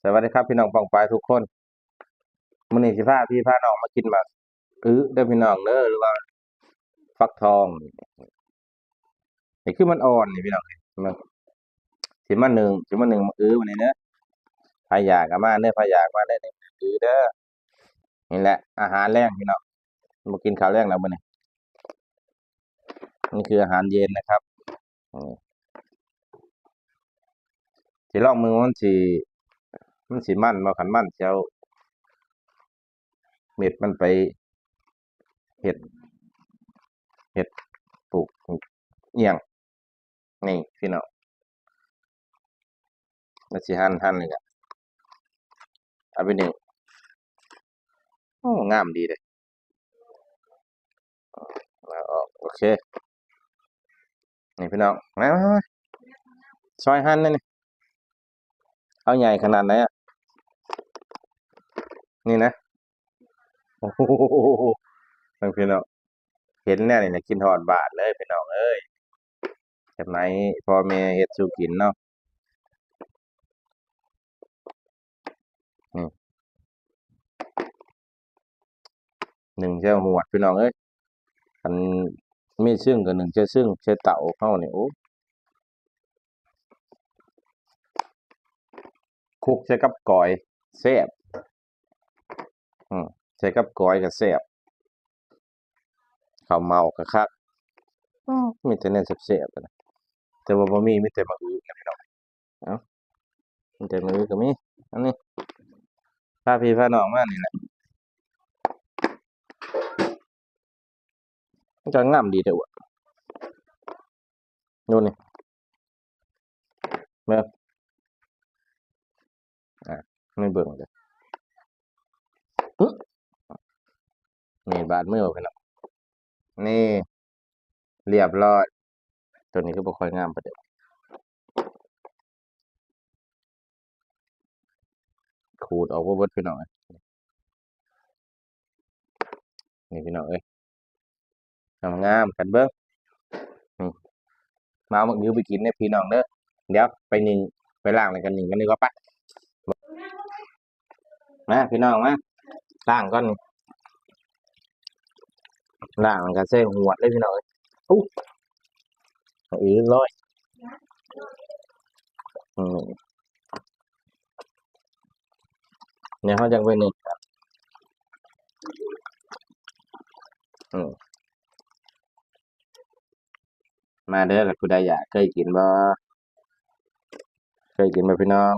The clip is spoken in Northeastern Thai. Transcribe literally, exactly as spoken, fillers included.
สวัสดีครับพี่น้องป้องปายทุกคน มื้อนี้สิพาพี่พาน้องมากินหมากอึเด้อพี่น้องเด้อ หรือว่าฟักทอง นี่คือมันอ่อนนี่พี่น้อง เห็นบ่ สิมานึ่ง สิมานึ่งหมากอึมื้อนี้เด้อ ไผอยากก็มาเด้อ ไผอยากมาเด้อ นี่หมากอึเด้อ นี่แหละอาหารแลงพี่น้อง บ่กินข้าวแลงแล้วมื้อนี้ นี่คืออาหารเย็นนะครับ อืม สิลองเบิ่งว่ามันสิ มันสิมันบ่ คันมันสิเอาเม็ดมันไปเฮ็ด เฮ็ดปลูกอิหยัง นี่พี่น้อง มันสิหั่น หั่นนี่ก็เอาไปนึ่ง โอ้ งามดีเด้ เอาออก โอเค นี่พี่น้อง มา มา มา ซอยหั่นเลยนี่ เอาใหญ่ขนาดไหนอะ นี่นะ โอ้โห พี่น้อง เห็นแนวนี้นะ คิดฮอดบ้านเลยพี่น้องเอ้ย สมัยพ่อแม่เฮ็ดสู่กินเนาะ นี่ นึ่งใส่หวดพี่น้องเอ้ย คันมีซึ่งก็นึ่งใส่ซึ่ง ใส่เตาเฮานี่ โอ้ คลุกใส่กับก้อย แซ่บ อืม ใส่กับก้อยก็แซ่บ ข้าวเหมาก็คัก อ้อ มีแต่แนวแซ่บๆ นะ แต่ว่าบ่มี มีแต่หมากอึนะพี่น้อง เอ้า มีแต่หมากอึก็มี อันนี้ พาพี่พาน้องมานี่แหละ มันก็งามดีเด้อวะ ดูนี่ เบิ่ง อ่ะ ไม่เบิ่งเลย ปึ๊บ นี่บาดมือพี่น้อง นี่ เรียบร้อย ตัวนี้คือบ่ค่อยงามปานใด ขูดออกบ่เบิดพี่น้อง นี่พี่น้องเอ้ย งามๆ กันเบิ่ง นี่ มาเอาหมากอึไปกินเด้อพี่น้องเด้อ เดี๋ยวไปนึ่ง ไปล้างแล้วกันนึ่งกันดีกว่าปะ มาพี่น้องมา ล้างก่อน ล้างแล้วก็ใส่หวดเลยพี่น้องเอ้ย อู้ อีกร้อย อืม เนี่ยเขาจะไปนึ่งครับ อืม มาเด้อ คันผู้ใดอยาก เคยกินบ่ เคยกินบ่พี่น้อง